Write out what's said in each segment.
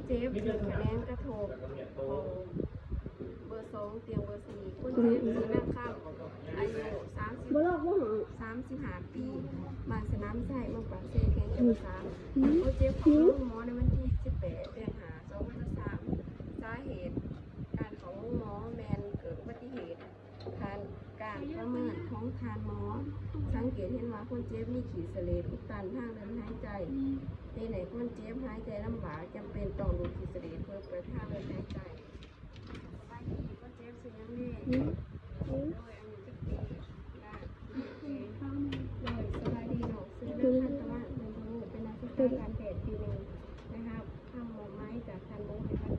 ເຈັບ ມີຄະແນນກະທົບຂອງເບີສອງ ຕຽງເບີສີ່ ຄົນເຈັບຊື່ນາງຄຳ ອາຍຸສາມສິບ ບໍ່ລອກບໍ່ຫອງ ສາມສິບຫ້າປີ ບ້ານສະໜາມໄຊ ເມືອງປາກເຊ ແຂວງຈຳປາສັກ. ຄົນເຈັບເຂົ້າໂຮງໝໍໃນວັນທີສິບແປດ ເດືອນຫ້າ ສອງພັນຊາວສາມ. ສາເຫດການເຂົ້າໂຮງໝໍແມ່ນເກີດອຸບັດຕິເຫດ. ຜ່ານການປະເມີນຂອງທ່ານໝໍ ສັງເກດເຫັນວ່າຄົນເຈັບມີຂີດສະເຫຼດອຸດຕັນທາງເດີນຫາຍໃຈ ເຮັດໃຫ້ຄົນເຈັບຫາຍໃຈລຳບາກ, ຈຳເປັນຕ້ອງດູດຂີດສະເຫຼດເພື່ອເປີດທາງເດີນຫາຍໃຈ. ສະບາຍດີ, ຄົນເຈັບຊື່ຫຍັງເດ? ໂດຍ ອາຍຸຈັກປີ? ໂດຍ ສະບາຍດີເນາະ, ຊື່ນາງ ທັນຕະວັນ ເປັນນັກສຶກສາການແພດປີໜຶ່ງ ໄດ້ຮັບຄຳມອບໝາຍຈາກທ່ານໝໍໃຫ້ຮັບ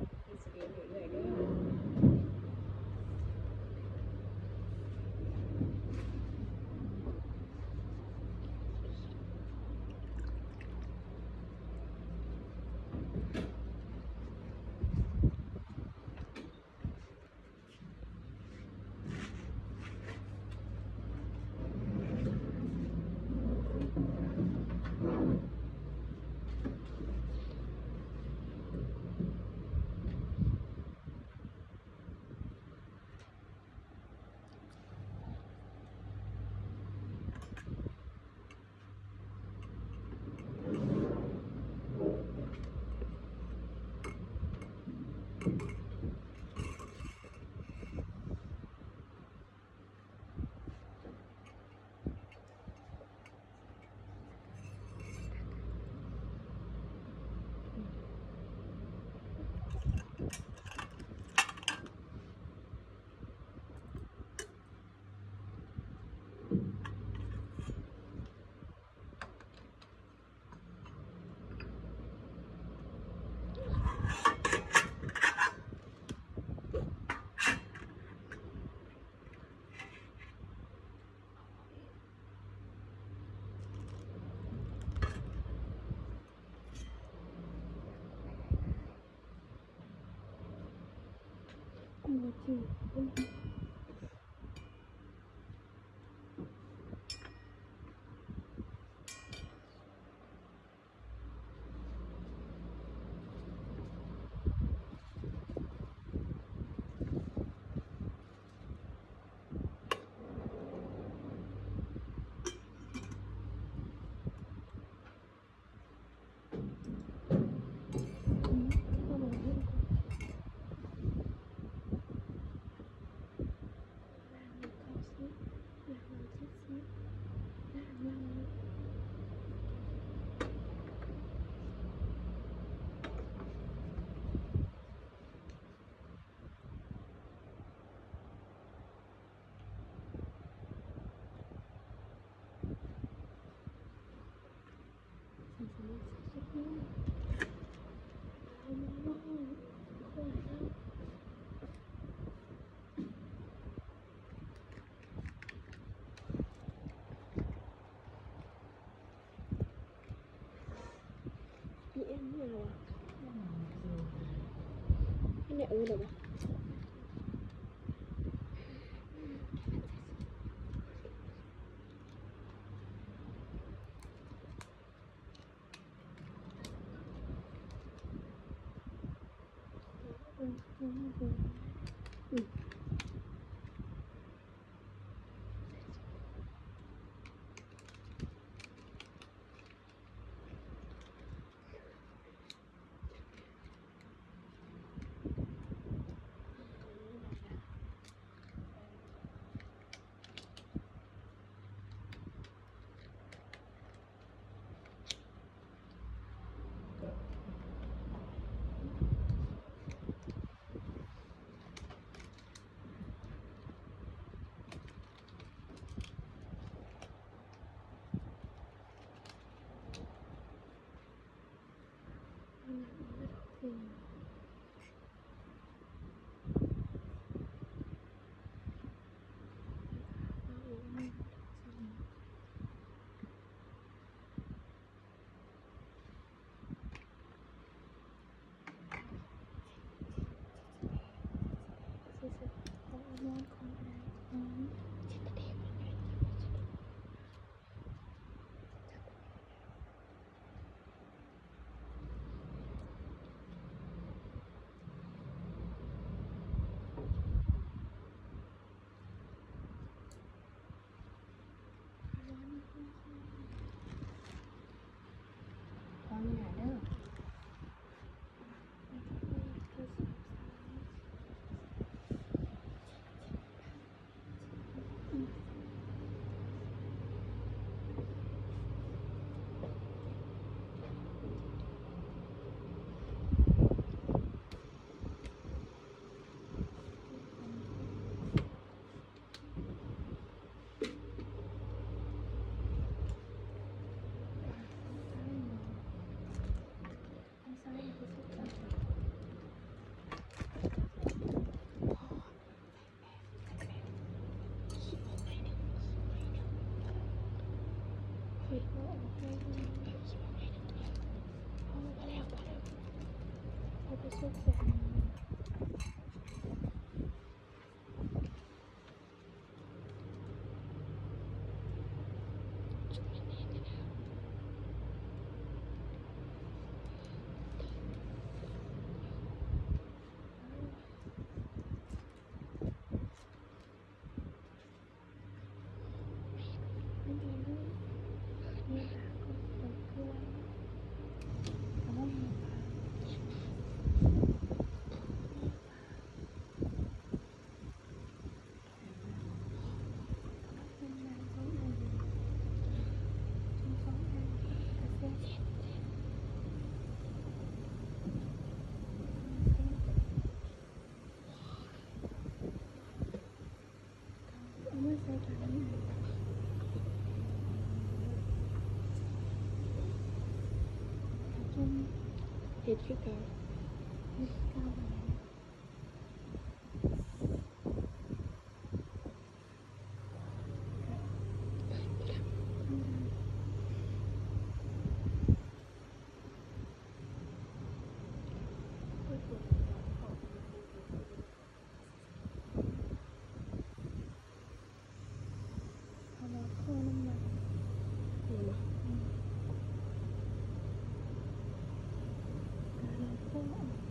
ເອົາມາໃສ່ຖັງນີ້ ເຮັດຄືເກົ່າ ເຮັດຄືເກົ່າ. ເອົາມາຄົ່ນນ້ຳມັນ ເຫັນບໍ່? ອືມ ເອົາມາຄົ່ນ.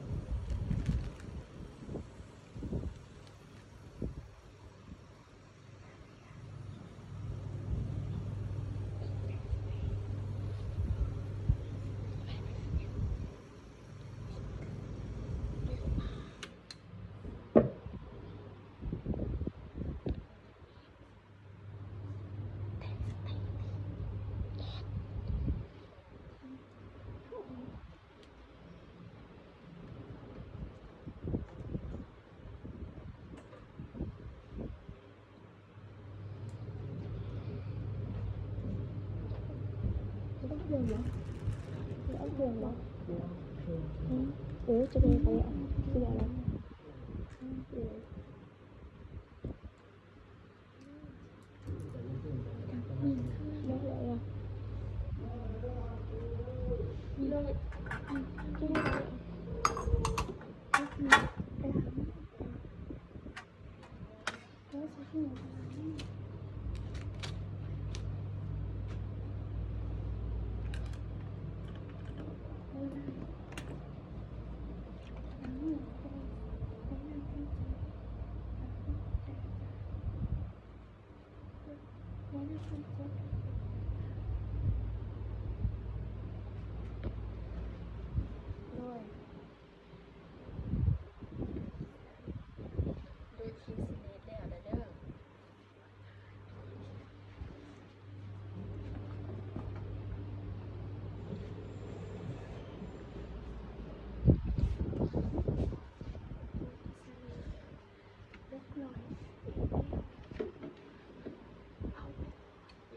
ເອົາເຄື່ອງບໍ່? ເອົາເຄື່ອງບໍ່? ເອີ ຈະໄປ ໄປ ເອົາເຄື່ອງແລ້ວ. ໂດຍ ໂດຍທີ່ຊິເຮັດແລ້ວລະເດີ. ອ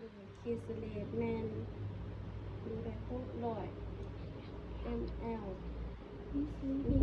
ືມ ຄິດສະເລດແມ່ນໜຶ່ງຮ້ອຍຫົກສິບເອັດແອລ ມີສີ ມີ